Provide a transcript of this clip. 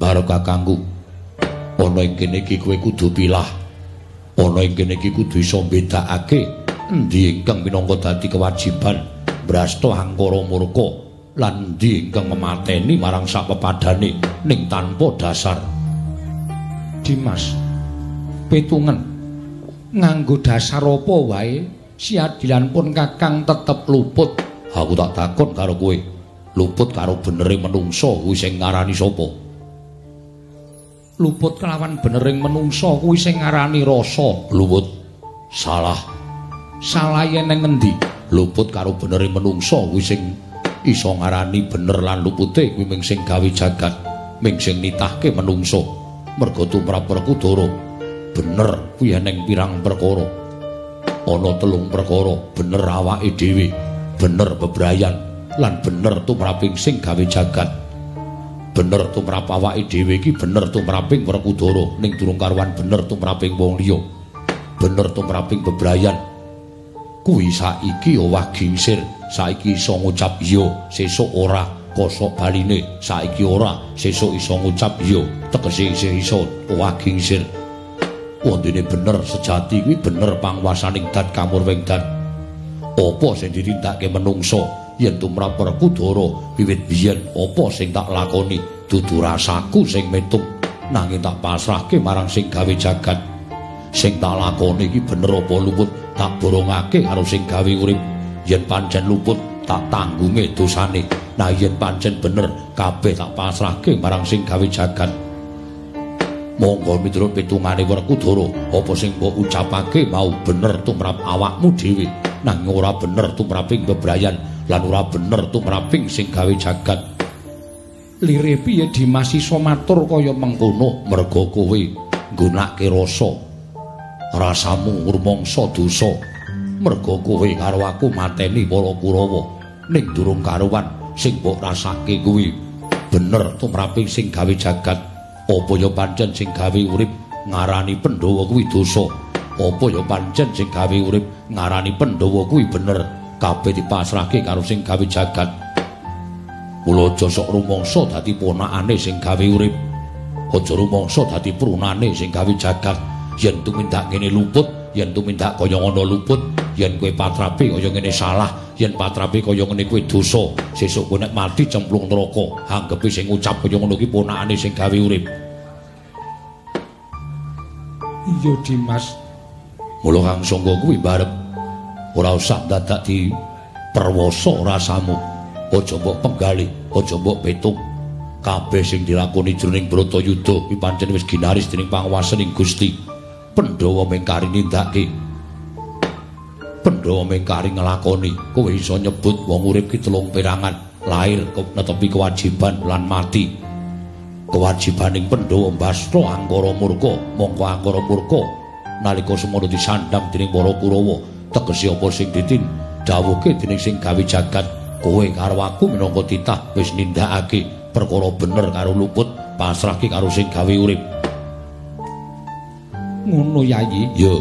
Barep kakangku, ana ing kene iki kowe kudu pilah. Ana ing kene iki kudu iso mbedakake endi ingkang minangka dadi kewajiban mbrasta angkara murka lan endi ingkang memateni marang sapepadane ning tanpa dasar. Dimas, pitungen nganggo dasar apa wae siadilan pun kakang tetep luput. Aku tak takon karo kowe, luput karo benere menungsa kuwi sing ngarani sapa? Luput kelawan benering menungsa kuwi sing ngarani rasa. Luput salah. Salah yen nang ngendi? Luput karo benere menungsa kuwi sing iso ngarani bener lan lupute kuwi ming sing gawe jagat, ming sing nitahke menungsa. Merga tumrap Werkudara bener kuwi eneng pirang perkara. Ana telung perkara, bener awake dhewe, bener bebrayan, lan bener tumraping sing gawe jagat. Bener tumrap awake dhewe iki bener tumraping Werkudara, ning durung karuan bener tumraping wong liya. Bener tumraping bebrayan kuwi saiki owah gingsir, saiki iso ngucap iya, sesuk ora, kosok baline, saiki ora, sesuk iso ngucap iya, tegese isih iso owah gingsir. Wondene bener sejati kuwi bener panguwasaning dat kamurwing dat. Apa sing ditindakake menungsa yen tumrap Werkudara wiwit biyen apa sing tak lakoni dudu rasaku sing metung, nanging tak pasrahke marang sing gawe jagat. Sing tak lakoni iki bener apa luput tak borongake karo sing gawe urip. Yen pancen luput tak tanggunge dosane, nah yen pancen bener kabeh tak pasrahke marang sing gawe jagat. Monggo miturut pitungane Werkudara, apa sing mbok ucapake mau bener tumrap awakmu dhewe, nanging ora bener tumraping bebrayan lan ora bener tumraping sing gawe jagat. Lire piye Dimas iso matur kaya mengkono? Merga kowe nggunakake rasa, rasamu ngurmangsa dosa. Merga kowe karo aku mateni para Kurawa, ning durung karuan sing mbok rasake kuwi bener tumraping sing gawe jagat. Apa ya pancen sing gawe urip ngarani Pandhawa kuwi dosa? Apa ya pancen sing gawe urip ngarani Pandhawa kuwi bener? Kabeh dipasrahke karo sing gawe jagat. Mula aja sok rumangsa dadi ponakane sing gawe urip, aja rumangsa dadi prunane sing gawe jagat. Yen tumindak ngene luput, yen tumindak kaya ngono luput, yen kowe patrape kaya ngene salah, yen patrape kaya ngene kowe dosa, sesuk kowe nek mati cemplung neraka. Anggepe sing ngucap kaya ngono ki ponakane sing gawe urip. Iya Dimas. Mula Kang Sangga kuwi barep ora usah dadak di perwasa rasamu. Aja mbok penggalih, aja mbok petung. Kabeh sing dilakoni jroning Bratayuda kuwi pancen wis ginaris dening panguwasaning Gusti. Pandhawa mengkari nindakake, Pandhawa mengkari nglakoni. Kowe iso nyebut wong urip ki telung perangan, lair netepi kewajiban lan mati. Kewajibaning Pandhawa mbasta angkara murka, mongko angkara murka nalika semono disandhang dening para Kurawa, tegese apa sing ditin dawuhke dening sing gawe jagat. Kowe karo aku minangka titah wis nindakake perkara bener karo luput, pasrahke karo sing gawe urip. Ngono Yayi? Ya.